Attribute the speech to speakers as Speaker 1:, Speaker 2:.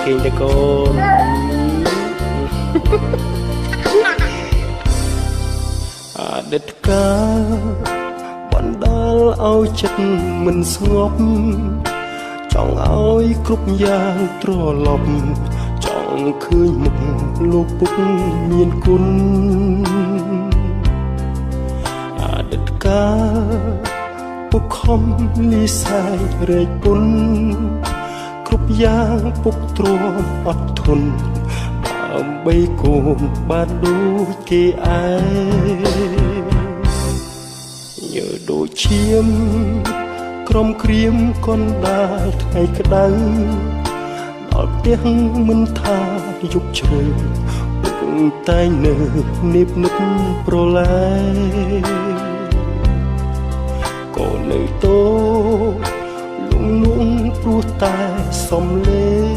Speaker 1: គេងទៅកូនអតីតកាលបណ្ដាលឲ្យចិត្តមិនស្ងប់ចង់ឲ្យគ្រប់យ៉ាងត្រឡប់ចង់ឃើញមុខលោកពុកមានគុណអតីតកាលពុកខំលីសែករែកពុនគ្រប់យ៉ាងពុកទ្រាំអត់ធន់ដើម្បីកូនបានដូចគេឯងញើដូចឈាមក្រុមក្រៀមកណ្ដាលថ្ងៃក្តៅដល់ផ្ទះមិនថាយប់ជ្រៅពុកតែងនៅនិបនឹកប្រឡែកូននៅតូចលងលួងព្រោះតែសំលេ